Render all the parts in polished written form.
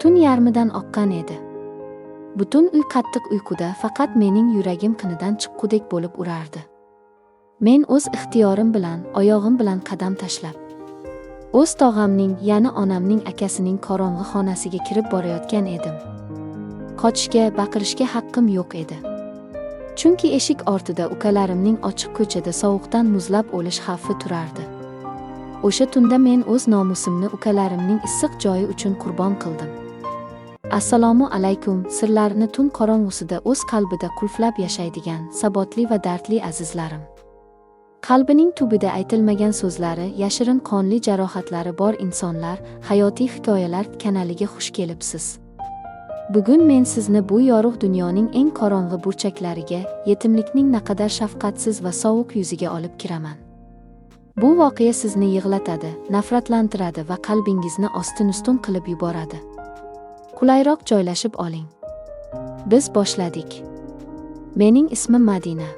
Tun yarmidan oqqan edi. Butun uy qattiq uyquda, faqat mening yuragim qinidan chiqqudek bo'lib urardi. Men o'z ixtiyorim bilan, oyog'im bilan qadam tashlab, o'z tog'amning, ya'ni onamning akasining qorong'i xonasiga kirib borayotgan edim. Qochishga, baqirishga haqqim yo'q edi. Chunki eshik ortida ukalarimning ochiq ko'chada sovuqdan muzlab o'lish xavfi turardi. O'sha tunda men o'z nomusimni ukalarimning issiq joyi uchun qurbon qildim. Assalomu alaykum, sirlarini tun qorong'usida o'z qalbida qulflab yashaydigan sabotli va dardli azizlarim. Qalbining tubida aytilmagan so'zlari, yashirin qonli jarohatlari bor insonlar, hayotiy hikoyalar kanaliga xush kelibsiz. Bugun men sizni bu yorug' dunyoning eng qorong'i burchaklariga, yetimlikning naqadar shafqatsiz va sovuq yuziga olib kiraman. Bu voqea sizni yig'latadi, nafratlantiradi va qalbingizni ostin-ustun qilib yuboradi. Qulayroq joylashib oling. Biz boshladik. Mening ismim Madina.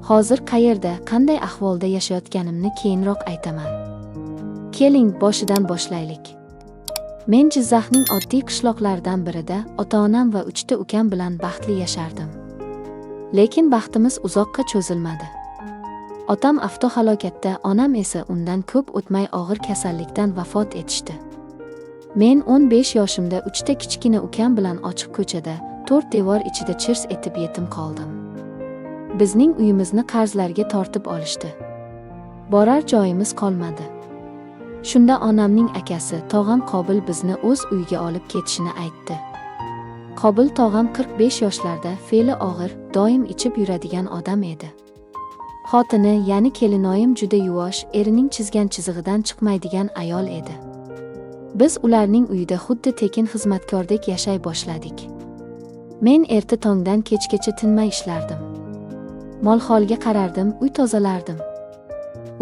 Hozir qayerda, qanday ahvolda yashayotganimni keyinroq aytaman. Keling, boshidan boshlaylik. Men Jizzaxning oddiy qishloqlaridan birida ota-onam va 3 ta ukam bilan baxtli yashardim. Lekin baxtimiz uzoqqa cho'zilmadi. Otam avtohalokatda, onam esa undan ko'p o'tmay og'ir kasallikdan vafot etishdi. Men 15 yoshimda 3 ta kichkina ukam bilan ochiq ko'chada, 4 devor ichida chirs etib yetim qoldim. Bizning uyimizni qarzlarga tortib olishdi. Borar joyimiz qolmadi. Shunda onamning akasi, tog'am Qobil bizni o'z uyiga olib ketishini aytdi. Qobil tog'am 45 yoshlarda, fe'li og'ir, doim ichib yuradigan odam edi. Xotini, ya'ni kelinoyim juda yuvosh, erining chizgan chizig'idan chiqmaydigan ayol edi. Biz ularning uyida xuddi tekin xizmatkordek yashay boshladik. Men erta tongdan kechgacha tinmay ishlardim. Mol-holga qarardim, uy tozalardim.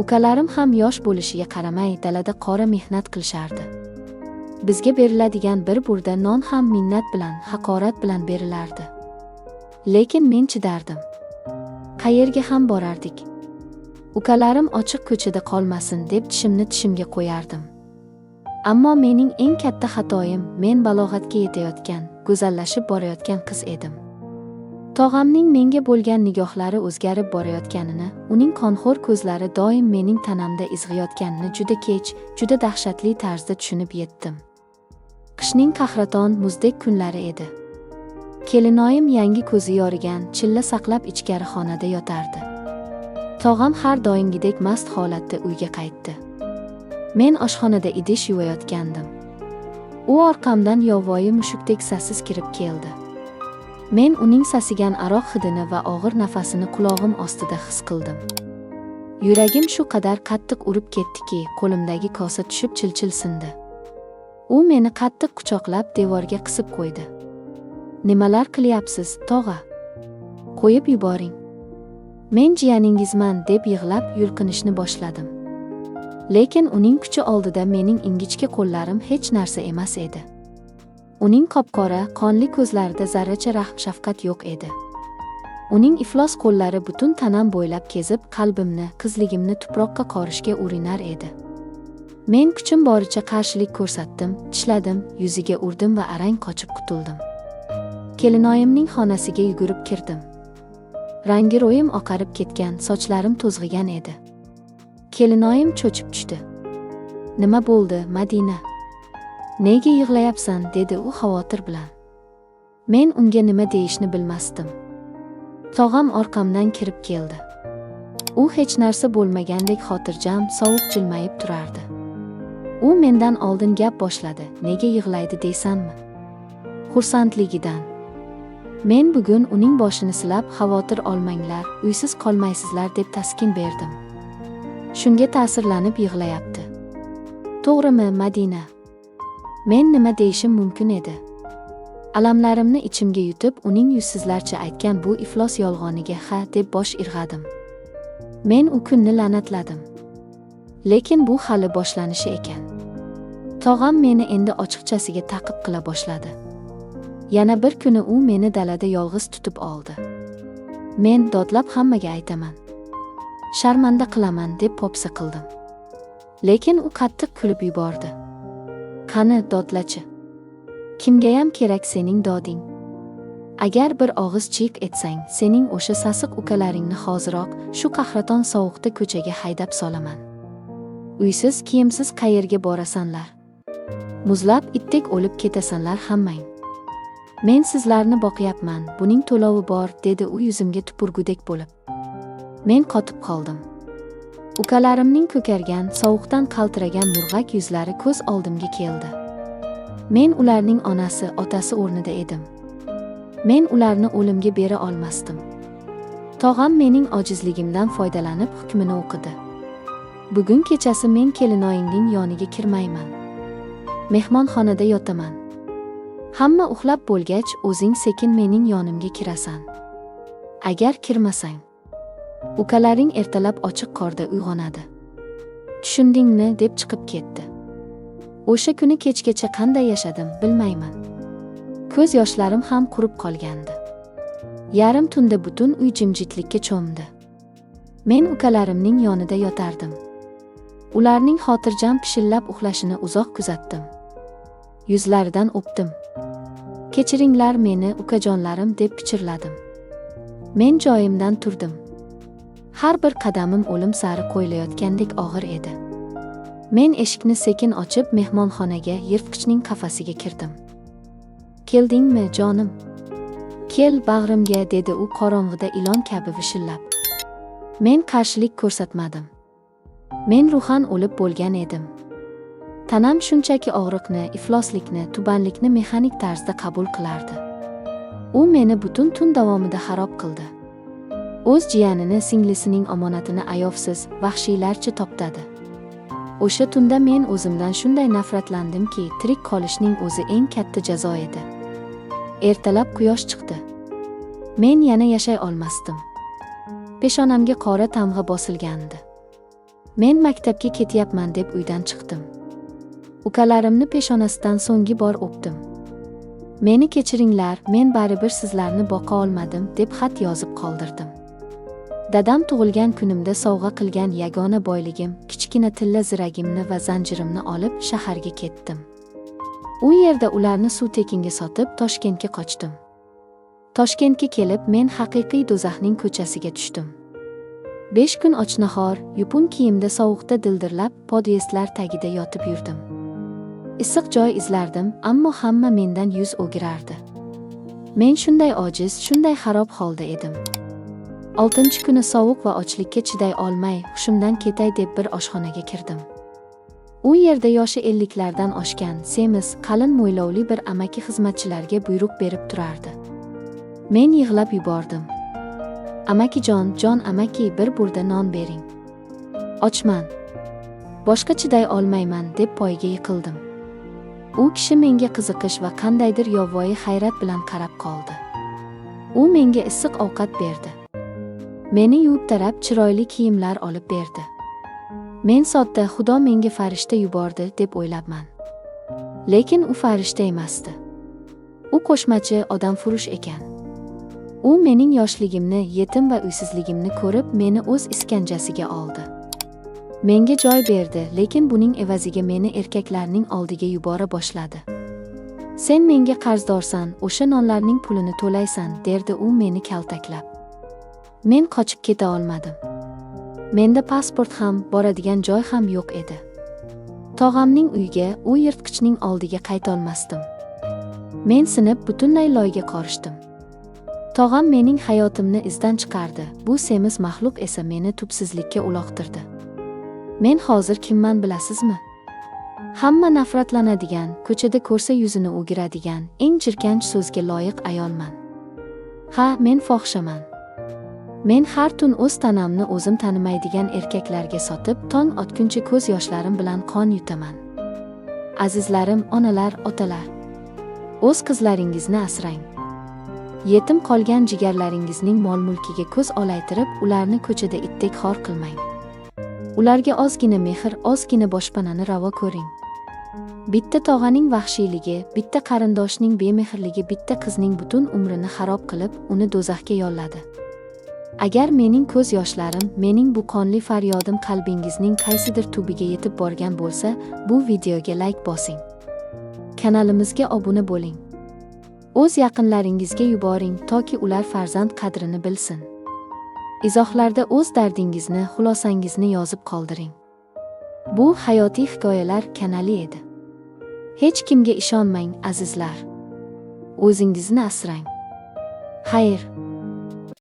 Ukalarim ham yosh bo'lishiga qaramay dalada qora mehnat qilishardi. Bizga beriladigan bir burda non ham minnat bilan, haqorat bilan berilardi. Lekin men chidardim. Qayerga ham borardik. Ukalarim ochiq ko'chada qolmasin deb tishimni tishimga qo'yardim. Ammo mening eng katta xatoyim, men balog'atga yetayotgan, go'zallashib borayotgan qiz edim. Tog'amning menga bo'lgan nigohlari o'zgarib borayotganini, uning qonxo'r ko'zlari doim mening tanamda izg'iyotganini juda kech, juda dahshatli tarzda tushunib yetdim. Qishning qahraton, muzdek kunlari edi. Kelinoyim yangi ko'zi yorigan, chilla saqlab ichkari xonada yotardi. Tog'am har doimgidek mast holatda uyga qaytdi. Men oshxonada idish yuvayotgandim. U orqamdan yovvoyi mushukdek sassiz kirib keldi. Men uning sasigan aroq hidini va og'ir nafasini qulog'im ostida his qildim. Yuragim shu qadar qattiq urib ketdiki, qo'limdagi kosa tushib chil-chil sindi. U meni qattiq quchoqlab devorga qisib qo'ydi. Nimalar qilyapsiz, tog'a? Qo'yib yuboring. Men jiyaningizman deb yig'lab yulqinishni boshladim. Lekin uning kuchi oldida mening ingichka qo'llarim hech narsa emas edi. Uning qop-qora, qonli ko'zlarida zarracha rahm-shafqat yo'q edi. Uning iflos qo'llari butun tanam bo'ylab kezib, qalbimni, qizligimni tuproqqa qorishga urinar edi. Men kuchim boricha qarshilik ko'rsatdim, tishladim, yuziga urdim va arang qochib qutuldim. Kelinoyimning xonasiga yugurib kirdim. Rangi ro'yim oqarib ketgan, sochlarim to'zg'igan edi. Kelinoyim cho'chib tushdi. Nima bo'ldi, Madina? Nega yig'layapsan, dedi u xavotir bilan. Men unga nima deyishni bilmasdim. Tog'am orqamdan kirib keldi. U hech narsa bo'lmagandek xotirjam, sovuq jilmayib turardi. U mendan oldin gap boshladi. Nega yig'laydi deysanmi? Xursandligidan. Men bugun uning boshini silab, xavotir olmanglar, uysiz qolmaysizlar deb taskin berdim. Shunga ta'sirlanib yig'layapti. To'g'rimi, Madina? Men nima deyishim mumkin edi? Alamlarimni ichimga yutib, uning yuzsizlarcha aytgan bu iflos yolg'oniga ha deb bosh irg'adim. Men u kunni la'natladim. Lekin bu hali boshlanishi ekan. Tog'am meni endi ochiqchasiga ta'qib qila boshladi. Yana bir kuni u meni dalada yolg'iz tutib oldi. Men dodlab hammaga aytaman. Sharmanda qilaman deb popsa qildim. Lekin u qattiq kulib yubordi. Qani, dodlachi. Kimgayam kerak sening doding? Agar bir og'iz chiyq etsang, sening o'sha sasiq ukalaringni hoziroq shu qahraton sovuqda ko'chaga haydab solaman. Uysiz, kiyimsiz qayerga borasanlar? Muzlab itdek o'lib ketasanlar hammang. Men sizlarni boqyapman, buning to'lovi bor, dedi u yuzimga tupurgudek bo'lib. Men qotib qoldim. Ukalarimning ko'kargan, sovuqdan qaltiragan murg'ak yuzlari ko'z oldimga keldi. Men ularning onasi, otasi o'rnida edim. Men ularni o'limga bera olmasdim. Tog'am mening ojizligimdan foydalanib hukmini o'qidi. Bugun kechasi men kelinoyingning yoniga kirmayman. Mehmonxonada yotaman. Hamma uxlab bo'lgach, o'zing sekin mening yonimga kirasan. Agar kirmasang, ukalaring ertalab ochiq qorda uyg'onadi. Tushundingmi, deb chiqib ketdi. O'sha kuni kechgacha qanday yashadim, bilmayman. Ko'z yoshlarim ham qurib qolgandi. Yarim tunda butun uy jimjitlikka cho'mdi. Men ukalarimning yonida yotardim. Ularning xotirjam pishillab uxlashini uzoq kuzatdim. Yuzlaridan o'pdim. Kechiringlar meni, ukajonlarim, deb pichirladim. Men joyimdan turdim. Har bir qadamim o'lim sari qo'yilayotgandek og'ir edi. Men eshikni sekin ochib mehmonxonaga, yirtqichning qafasiga kirdim. Keldingmi, jonim? Kel bag'rimga, dedi u qorong'ida ilon kabi vishillab. Men qarshilik ko'rsatmadim. Men ruhan o'lib bo'lgan edim. Tanam shunchaki og'riqni, ifloslikni, tubanlikni mexanik tarzda qabul qilardi. U meni butun tun davomida xarob qildi. O'z jiyanini, singlisining omonatini ayovsiz, vahshiylarcha toptadi. O'sha tunda men o'zimdan shunday nafratlandimki, tirik qolishning o'zi eng katta jazo edi. Ertalab quyosh chiqdi. Men yana yashay olmasdim. Peshonamga qora tamg'a bosilgandi. Men maktabga ketyapman deb uydan chiqdim. Ukalarimni peshonasidan so'nggi bor o'pdim. Meni kechiringlar, men baribir sizlarni boqa olmadim, deb xat yozib qoldirdim. Dadam tug'ilgan kunimda sovg'a qilgan yagona boyligim, kichkina tilla ziragimni va zanjirimni olib shaharga ketdim. U yerda ularni suv tekinga sotib, Toshkentga qochdim. Toshkentga kelib, men haqiqiy do'zaxning ko'chasiga tushdim. 5 kun ochnahor, yupun kiyimda sovuqda dildirlab, podyezdlar tagida yotib yurdim. Issiq joy izlardim, ammo hamma mendan yuz o'girardi. Men shunday ojiz, shunday xarob holda edim. 6-kuni sovuq va ochlikka chiday olmay, hushimdan ketay deb bir oshxonaga kirdim. U yerda yoshi 50lardan oshgan, semiz, qalin mo'ylovli bir amaki xizmatchilarga buyruq berib turardi. Men yig'lab yubordim. Amakijon, jon amaki, bir burda non bering. Ochman. Boshqa chiday olmayman, deb poyiga yiqildim. U kishi menga qiziqish va qandaydir yovvoyi hayrat bilan qarab qoldi. U menga issiq ovqat berdi. Meni yuvib tarab, chiroyli kiyimlar olib berdi. Men sodda Xudo menga farishta yubordi deb o'ylabman. Lekin u farishta emasdi. U qo'shmachi, odamfurush ekan. U mening yoshligimni, yetim va uysizligimni ko'rib, meni o'z iskanjasiga oldi. Menga joy berdi, lekin buning evaziga meni erkaklarning oldiga yubora boshladi. Sen menga qarzdorsan, o'sha nonlarning pulini to'laysan, derdi u meni kaltaklab. Men qochib keta olmadim. Menda pasport ham, boradigan joy ham yo'q edi. Tog'amning uyiga, u yirtqichning oldiga qaytolmasdim. Men sinib, butunlay loyga qorishdim. Tog'am mening hayotimni izdan chiqardi. Bu semiz maxluq esa meni tubsizlikka uloqtirdi. Men hozir kimman bilasizmi? Hamma nafratlanadigan, ko'chada ko'rsa yuzini o'giradigan, eng jirkanch so'zga loyiq ayolman. Ha, men fohishaman. Men har tun o'z tanamni o'zim tanimaydigan erkaklarga sotib, tong otguncha ko'z yoshlarim bilan qon yutaman. Azizlarim, onalar, otalar, o'z qizlaringizni asrang. Yetim qolgan jigarlaringizning mol-mulkiga ko'z olaytirib, ularni ko'chada itdek xor qilmang. Ularga ozgina mehr, ozgina boshpanani ravo ko'ring. Bitta tog'aning vahshiyligi, bitta qarindoshning bemehrligi bitta qizning butun umrini xarob qilib, uni do'zaxga yolladi. Agar mening ko'z yoshlarim, mening bu qonli faryodim qalbingizning qaysidir tubiga yetib borgan bo'lsa, bu videoga like bosing. Kanalimizga obuna bo'ling. O'z yaqinlaringizga yuboring, toki ular farzand qadrini bilsin. Izohlarda o'z dardingizni, xulosangizni yozib qoldiring. Bu hayotiy hikoyalar kanali edi. Hech kimga ishonmang, azizlar. O'zingizni asrang. Xayr.